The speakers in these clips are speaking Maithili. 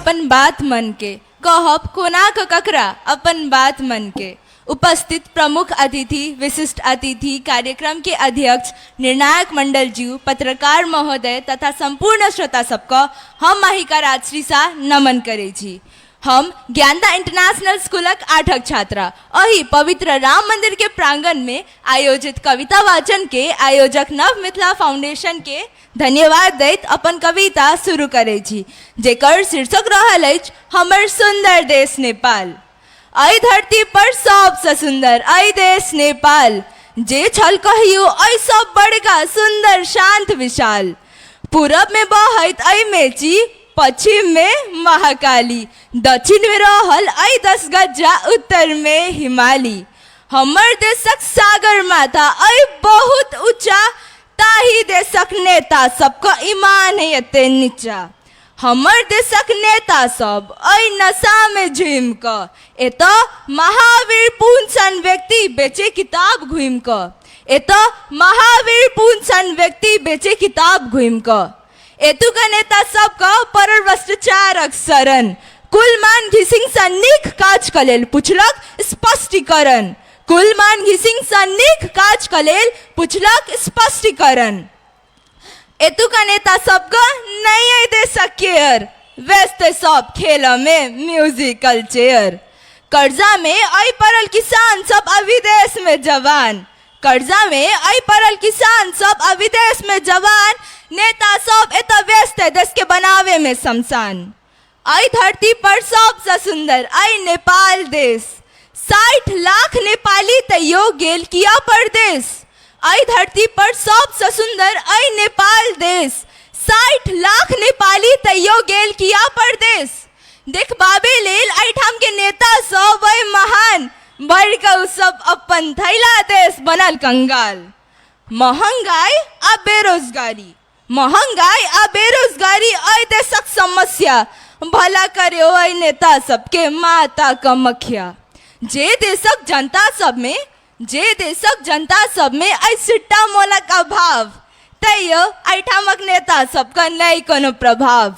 अपन बात मन के कहब कोना कऽ ककरा अपन बात मन के। उपस्थित प्रमुख अतिथि, विशिष्ट अतिथि, कार्यक्रम के अध्यक्ष, निर्णायक मंडल जीव, पत्रकार महोदय तथा संपूर्ण श्रोता सबके हम माहिका राजश्री शाह नमन करै छी। हम ज्ञानदा इंटरनेशनल स्कूलक आठक छात्रा एहि पवित्र राम मंदिर के प्रांगण में आयोजित कविता वाचन के आयोजक नव मिथिला फाउंडेशन के धन्यवाद दैत अपन कविता शुरू करै छी, जेकर शीर्षक रहल अछि हमर सुन्दर देश नेपाल। एहि धरती पर सबसँ सुन्दर एहि देश नेपाल, जे छल कहियो एहि सब बड़का सुन्दर शान्त विशाल। पूरब में बहैत एहि मेची, पश्चिम में महाकाली, दक्षिण में रहल एहि 10 गज्जा, उत्तर में हिमाली। हमर देशक सागर माता एहि बहुत ऊँचा, ताहि देशक नेता सबके ईमान है एते नीचा। हमर देशक नेता सब एहि नशामे झुमि कऽ एतऽ महावीर पुन सन व्यक्ति बेचे किताब घुमि कऽ, एतऽ महावीर पुन सन व्यक्ति बेचे किताब घुमि कऽ। एतुका नेता सबके पड़ल भ्रष्टाचारक शरण, कुलमान घिसिंगसँ नीक काजके लेल पुछलक स्पष्टीकरण, कुलमान घिसिंगसँ नीक काजके लेल पुछलक स्पष्टीकरण। एतुका नेता सबके नहि अइ देशक केयर, व्यस्त सब खेलमे म्यूजिकल चेयर। कर्जामे अइ पड़ल किसान सब आ विदेशमे जवान, कर्जामे अइ पड़ल किसान सब आ विदेशमे जवान, नेता सब एतऽ व्यस्त है देशके बनाबेमे शमशान। एहि धरती पर सबसँ सुन्दर अइ नेपाल देश, 60 लाख नेपाली तैयो गेल किया परदेश। एहि धरती पर सबसँ सुन्दर अइ नेपाल देश, 60 लाख नेपाली तैयो गेल किया परदेश। देखबाबे लेल एहिठामके नेता सब अइ महान, बढ़ि कऽ ओ सब अपन थैला देश बनल कंगाल। महंगाई आ बेरोजगारी, महंगाई आ बेरोजगारी एहि देशक समस्या, भला करे एहि नेता सबके माता कमख्या। जे देशक जनता सबमे, जे देशक जनता सबमे एहि सिट्टा मोलक अभाव, तैयो एहिठामक नेता सबके नहि कोनो प्रभाव।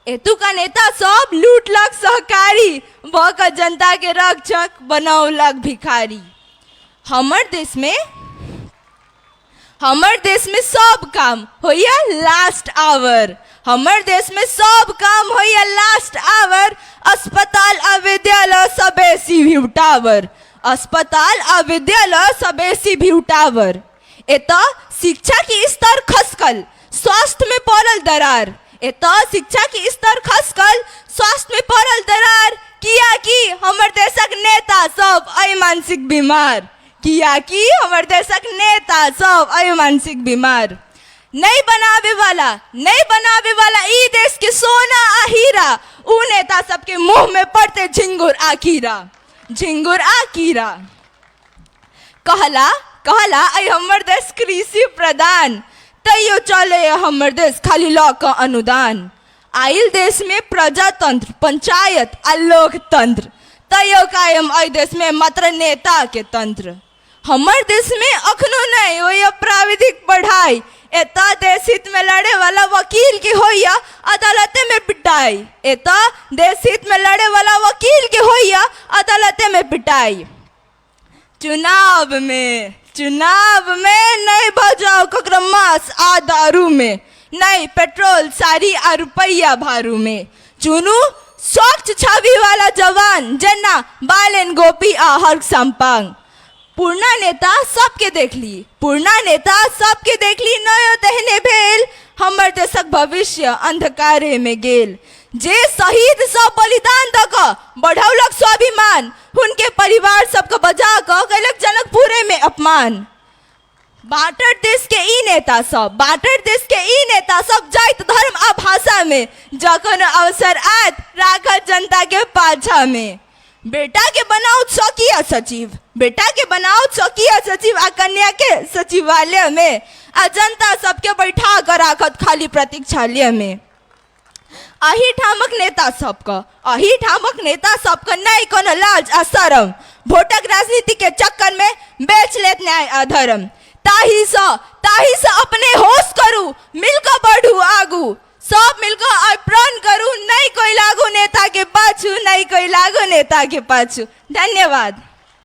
एतुका नेता सब लूटलक सहकारी, भऽ कऽ जनताके रक्षक बनौलक भिखारी। हमर देशमे, हमर देशमे सब काम होइए लास्ट आवर, हमर देशमे सब काम होइए लास्ट आवर, अस्पताल आ विद्यालय सब बेसी व्यू टावर, अस्पताल आ विद्यालय सब बेसी व्यू टावर। एतऽ शिक्षाके स्तर खसकल, स्वास्थ्यमे पड़ल दरार, एतऽ शिक्षाके स्तर खसकल, स्वास्थ्यमे पड़ल दरार, कियाकि हमर देशक नेता सब अइ मानसिक बीमार, कियाकि हमर देशक नेता सब अइ मानसिक बीमार। नहीं बनावे वाला, नहीं बनावे वाला ई देश के सोना आ हीरा, ऊ नेता सबके मुंह में पड़ते झिंगुर आ कीड़ा, झिंगुर आ कीड़ा। कहला कहला अइ हमर देश कृषि प्रधान, तैयो चले हमर देश खाली लऽ कऽ अनुदान। आयल देश में प्रजातंत्र, पंचायत आ लोकतंत्र, तैयो कायम एहि देश में मात्र नेता के तंत्र। हमर देश में अखनो नहीं होइए प्राविधिक पढ़ाई, एतऽ देश हित में लड़े वाला वकील के होइए अदालते में पिटाई, एतऽ देश हित में लड़े वाला वकील के होइए अदालते में पिटाई। चुनाव में, चुनाव में नहीं बजाओ ककरो मांस आ दारू में, नहीं पेट्रोल साड़ी आ रुपैया भारू में। चुनू स्वच्छ छवि वाला जवान जेना बालेन गोपी आ हर्क साम्पांग। पुरना नेता सबके देखली, पुरना नेता सबके देखली, नयो तेहने भेल, हमर देशक भविष्य अंधकारे में गेल। जे शहीद सब बलिदान दऽ कऽ बढ़ौलक स्वाभिमान, हुनके परिवार सबके बजा कऽ कैलक जनकपुरे में अपमान। बाटर देश के ई नेता सब, बाटर देश के ई नेता सब जाति धर्म आ भाषा में, जखन अवसर आयत राखत जनता के पाछा में। बेटा के बनाओ चौकिया सचिव, बेटा के बनाओ चौकिया सचिव आ कन्या के सचिवालय में, आ जनता सबके बैठा कर राखत खाली प्रतीक्षालय में। अही ठामक नेता सबके, अही ठामक नेता सबके नहि कोनो लाज आ शरम, भोटक राजनीति के चक्कर में बेच लेत न्याय आ धर्म। ताहिसँ, ताहिसँ अपने होश करू, मिलकऽ बढ़ू आगू, सब मिलकर आइ प्रण करू, नहि कोई लागू नेता के पाछू, नहि कोई लागू नेता के पाछू। धन्यवाद।